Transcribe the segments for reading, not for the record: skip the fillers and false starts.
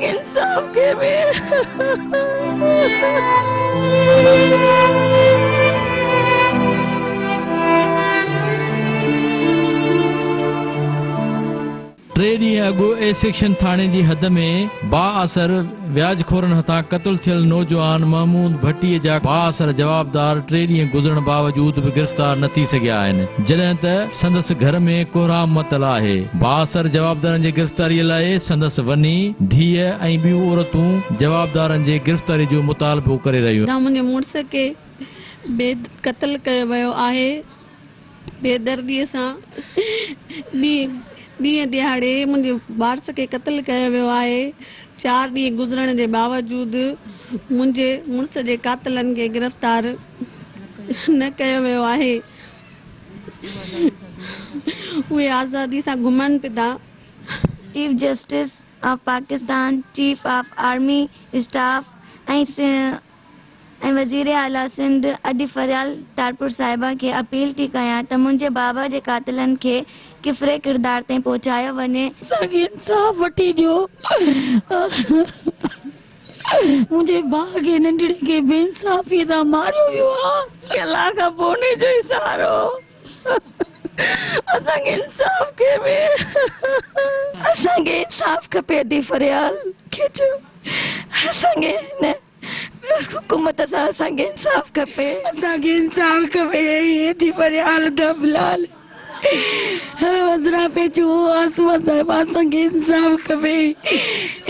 اسان کي انصاف کپي. ٽي ڏينهن اڳ اي سيڪشن ٿاڻي جي حد ۾ بااثر وياج خورن هٿان قتل ٿيل نوجوان محمود ڀٽي جا بااثر جوابدار ٽي ڏينهن گذرڻ باوجود به گرفتار نه ٿي سگهيا آهن جڏهن ته سندس گهر ۾ ڪهرام متل آهي بااثر جوابدارن جي گرفتاري لاء سندس وني، ڌيء ۽ ٻيون عورتون جوابدارن جي گرفتاري جو مطالبو ڪري رهيون. منهنجي مڙس کي بي قتل ڪيو ويو آهي. بيدرديء سان ڏينهن ڏهاڙي منهنجي وارث کي قتل ڪيو ويو آهي، چار ڏينهن گذرڻ جي باوجود منهنجي مڙس جي قاتلن کي گرفتار نه ڪيو ويو آهي، اهي آزادي سان گهمن پيا ٿا. Chief justice of Pakistan, chief of army staff ۽ ۽ وزير اعليٰ سنڌ ادي فريال ٽالپر صاحبه کي اپيل ٿي ڪيان ته منهنجي بابا جي قاتلن کي ڪفري ڪردار تائين پهچايو وڃي. اسان کي انصاف وٺي ڏيو منهنجي ڀاء کي ننڍڙي کي بي انصافي سان ماريو ويو آ. الله کان پوء انهي جو ئي سهارو اسان کي انصاف کپي. اسان کي انصاف کپي ادي فريال کي چيو اسان کي هن حڪومت سان اسان کي انصاف کپي. اسان کي انصاف کپي ائين ٿي فريال دبلال عذرا پيچو آسما صاحب اسان کي انصاف کپي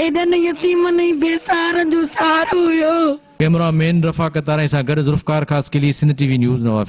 ايڏن يتيمن ۽ بي سهارن جو سهارو هيو. ڪئميرا مين رفاقت آرائين سان گڏ Zulfiqar Khaskheli Sindh T V news Nawabshah.